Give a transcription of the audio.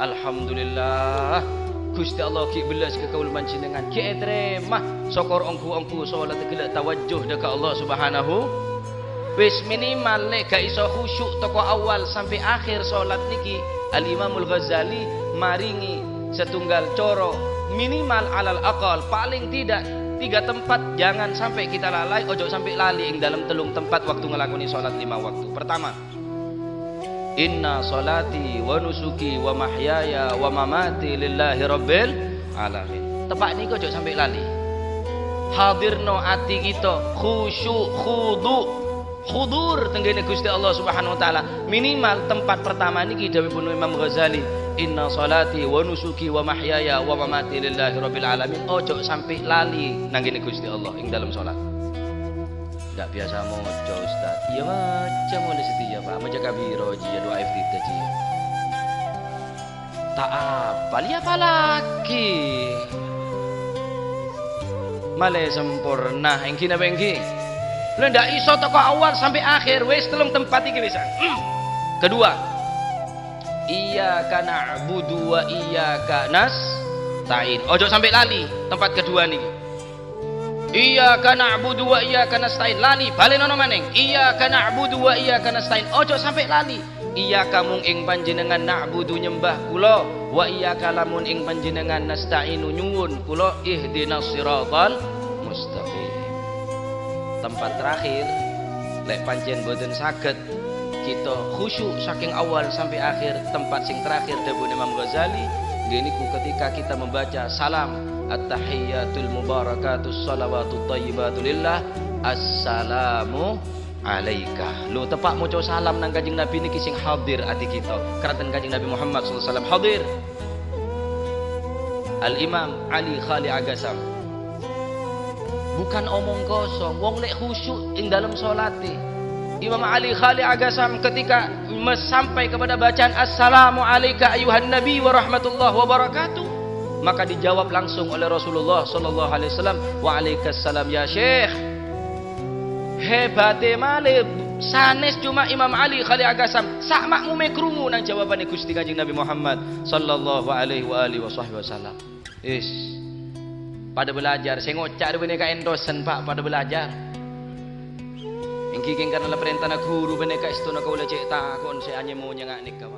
Alhamdulillah Gusti Allah ki belas ke kaul panjenengan ki terima sokor ongku-ongku salat gelek tawajjuh dekat Allah Subhanahu. Wis minimal lek gak iso khusyuk toko awal sampai akhir salat niki Al Imamul Ghazali maringi setunggal coro minimal alal aqal paling tidak 3 tempat jangan sampai kita lalai, ojo sampai lali ing dalam 3 tempat waktu ngelakoni salat 5 waktu. Pertama, inna salati wa nusuki wa mahyaya wa mamati lillahi rabbil alamin. Tepak niku ojo sampai lali. Hadirno ati kita khusyuk khudu khudur tenggene Gusti Allah Subhanahu wa taala. Minimal tempat pertama niki dawuhipun Imam Ghazali, inna salati wa nusuki wa mahyaya wa mamati lillahi rabbil alamin. Ojo sampai lali nang gene Gusti Allah ing dalam salat. Ndak biasa maca Ustaz. Iya maca mulai setia Pak, maca kabiro ji doa iftitah ji. Tak apal ya apalagi. Male sempurna engki napa engki? Lha ndak iso teko awal sampai akhir wis 3 tempat iki wis. Kedua, iyyaka na'budu wa iyyaka nasta'in. Ojo sampai lali tempat kedua niki. Iyyaka na'budu wa iyyaka nasta'in. Lali balenono maning. Iyyaka na'budu wa iyyaka nasta'in. Ojo sampai lali. Iyyaka mung ing panjenengan na'budu nyembah kula wa iyyaka lamun ing panjenengan nasta'inu nyuwun kula ihdinas siratal mustaqim. Tempat terakhir lek pancen boten saged kita khusyuk saking awal sampai akhir, tempat sing terakhir dawuh Imam Ghazali nggih niku ketika kita membaca salam at-tahiyyatul mubarakatus salawatut thayyibatu lillah assalamu alaika. Lho tepak maca salam nang Kanjeng Nabi niki sing hadir ati kita. Kraten Kanjeng Nabi Muhammad sallallahu alaihi wasallam hadir. Al Imam Ali Khali Agasam. Bukan omong kosong, wong lek khusyuk ing dalam salate. Imam Ali Khali Agasam ketika sampai kepada bacaan assalamu alayka ayuhan nabi wa rahmatullah wa barakatuh, maka dijawab langsung oleh Rasulullah sallallahu alaihi wasallam, wa alaikassalam ya syekh. Hebate male sanes cuma Imam Ali Khali Agasam sak makmume krungu nang jawabane Gusti Kanjeng Nabi Muhammad sallallahu alaihi wa alihi wasallam. Is pada belajar, saya ngocak bene ka endosen Pak pada belajar. Ingki keng karena perintah guru bene ka istuna kaula cek takon se anyemo nyengak nik kawa.